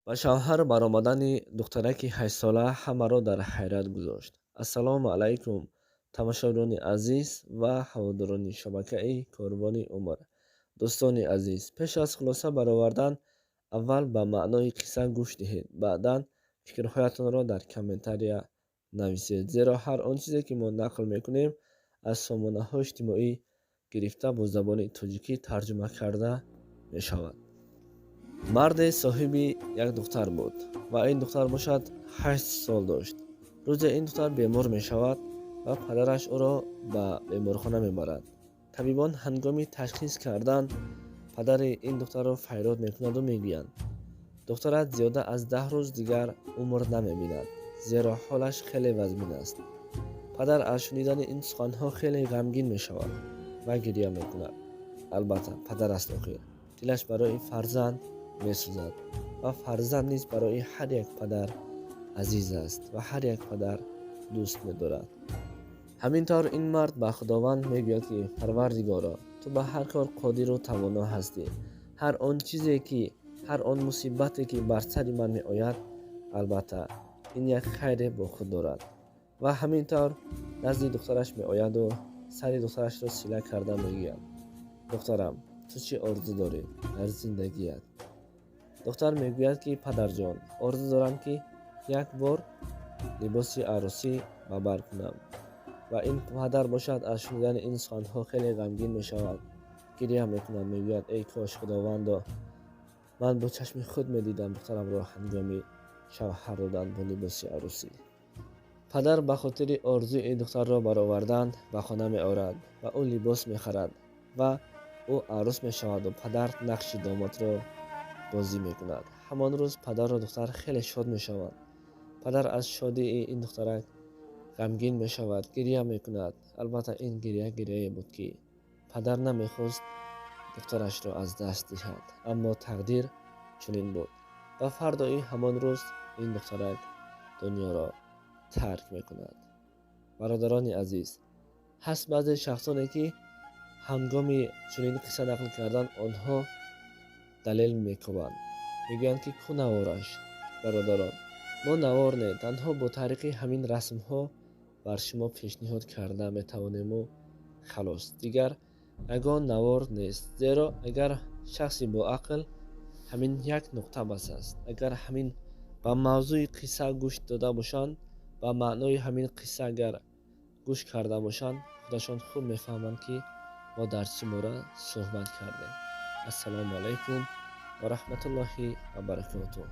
Ба шавҳар баромадани духтараки 8-сола ҳамаро дар ҳайрат гузошт. Ассалому алайкум, тамошобинони азиз ва ҳаводорони шабакаи Корвони Умр. Дӯстони азиз, пеш аз хулоса баровардан, аввал ба маънои қисса гӯш диҳед, баъдан фикрҳоятонро дар комментария нависед, зеро ҳар он чизе ки мо нақл мекунем, аз сомонаҳои иҷтимоӣ гирифта, бо забони тоҷикӣ тарҷума карда мешавад. Марде соҳиби як духтар буд ва ин духтар бошад 8 сол дошт. Рӯзе ин духтар бемор мешавад ва падараш ӯро ба беморхона мебарад. Табибон ҳангоми ташхис кардан падари ин духтарро фарёд мекунаду мегӯянд: «Духтарат зиёда аз 10 рӯз дигар умр намебинад, зеро ҳолаш хеле вазмин аст». Падар аз шунидани ин суханҳо хеле ғамгин мешавад ва гиря мекунад. Албатта, падар аст, охир дилаш барои фарзанд месӯзад ва фарзанд низ барои ҳар як падар азиз аст ва ҳар як падар дӯст медорад. Ҳамин тавр ин мард ба Худованд мегӯяд, ки: «Парвардигоро, ту ба ҳар кор қодиру тавоно ҳастӣ. Ҳар он чизе ки, ҳар он мусибате ки бар сари ман меояд, албатта, ин як хайре бо худ дорад». Ва ҳамин тавр назди духтараш меояду сари духтарашро сила карда мегӯяд: «Духтарам, ту чӣ орзу дорӣ дар зиндагият?» Духтар мегӯяд, ки: «Падарҷон, орзу дорам, ки як бор либоси арӯсӣ ба бар кунам». Ва ин падар бошад аз шунидани ин суханҳо хеле ғамгин мешавад, гиря мекунад, мегӯяд: «Эй кош, Худовандо, ман бо чашми худ медидам духтарамро ҳангоми шавҳар додан бо либоси арӯсӣ». Падар ба хотири орзуи духтарро баровардан ба хона меорад ва ӯ либос мехарад ва ӯ арӯс мешаваду падар нақши домодро бозӣ мекунад. Ҳамон рӯз падару духтар хеле шод мешаванд. Падар аз шодии ин духтарак ғамгин мешавад, гиря мекунад. Албатта, ин гиря гиряе буд, ки падар намехост духтарашро аз даст диҳад, аммо тақдир чунин буд ва фардои ҳамон рӯз ин духтарак дунёро тарк мекунад. Бародарони азиз, ҳаст баъзе шахсоне, ки ҳангоми чунин қисса нақл кардан онҳо далел мекобанд, мегӯянд, ки ку навораш? Бародарон, мо навор не, танҳо бо тариқи ҳамин расмҳо бар шумо пешниҳод карда метавонему халос. Дигар ягон навор нест, зеро агар шахси боақл ҳамин як нуқта бас аст. Агар ҳамин ба мавзӯи қисса гӯш дода бошанд, ба маънои ҳамин қисса агар гӯш карда бошанд, худашон хуб мефаҳманд, ки мо дар чӣ бора суҳбат кардем. Ассалому алайкум ва раҳматуллоҳи ва баракотуҳ.